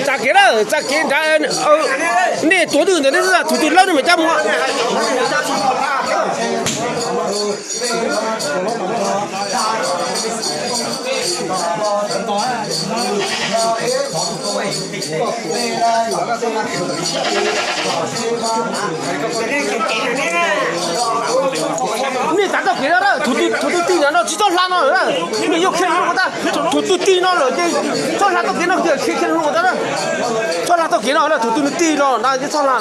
Txav kev lawm, txav kev nrad. Nej tuav twg ntawm nej xwb, tus twg lawb nej mam cab mus. Nej tav txoj kev no, tus twg tig no tsis txhob hla no lawm. Nej yuav khiav lub no tas, tus twg tig no lawm ces txhob hla txoj kev no kiag, khiav khiav lub no tas. Txhob hla txoj kev no, tus twg nws tig no na ces txhob hla.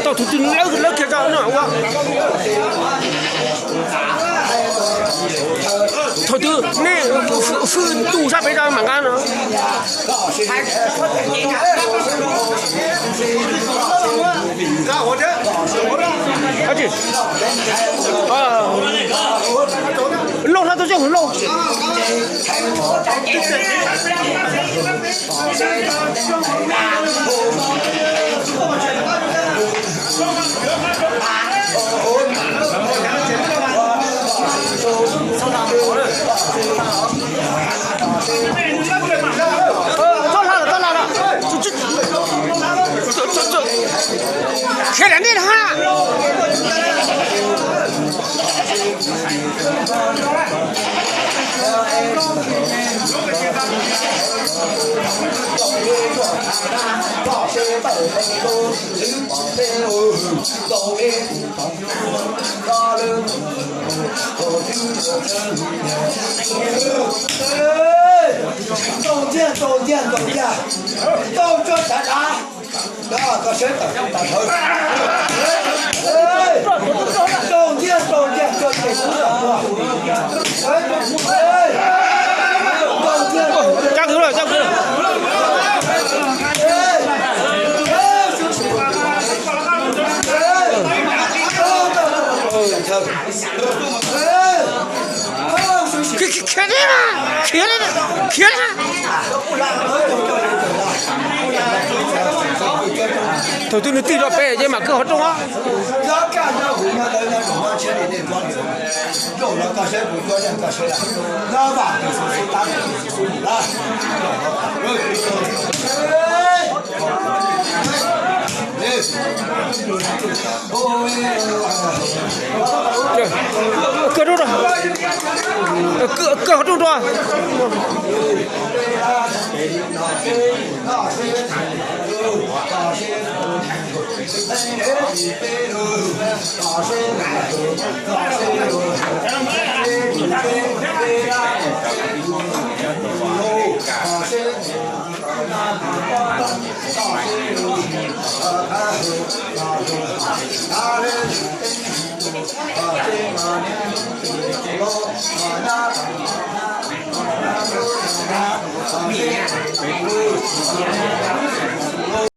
Tau tus twg lawb, lawb kiag tso no ua. Thaum twg nej fwj tu sab pem tso mam nqa no. Lauj, hla tau tsob hwv lauj. Txhob hla lawm, txhob hla lawm. Khiav dam nej na ha. Ntaus ntiag, ntaus ntiag, ntaus ntiag, ntaus tsuag tsav tsav. Ntaus ntiag, ntaus ntiag, ntaus ntiag. Cab kwv lawm, cab kwv lawm. Khiav, khiav, khiav deb mas. Khiav li, khiav li. Thaum twg nws tig rau pem ces mam kaw qhov rooj os. Kaw rooj rau, kaw qhov rooj rau.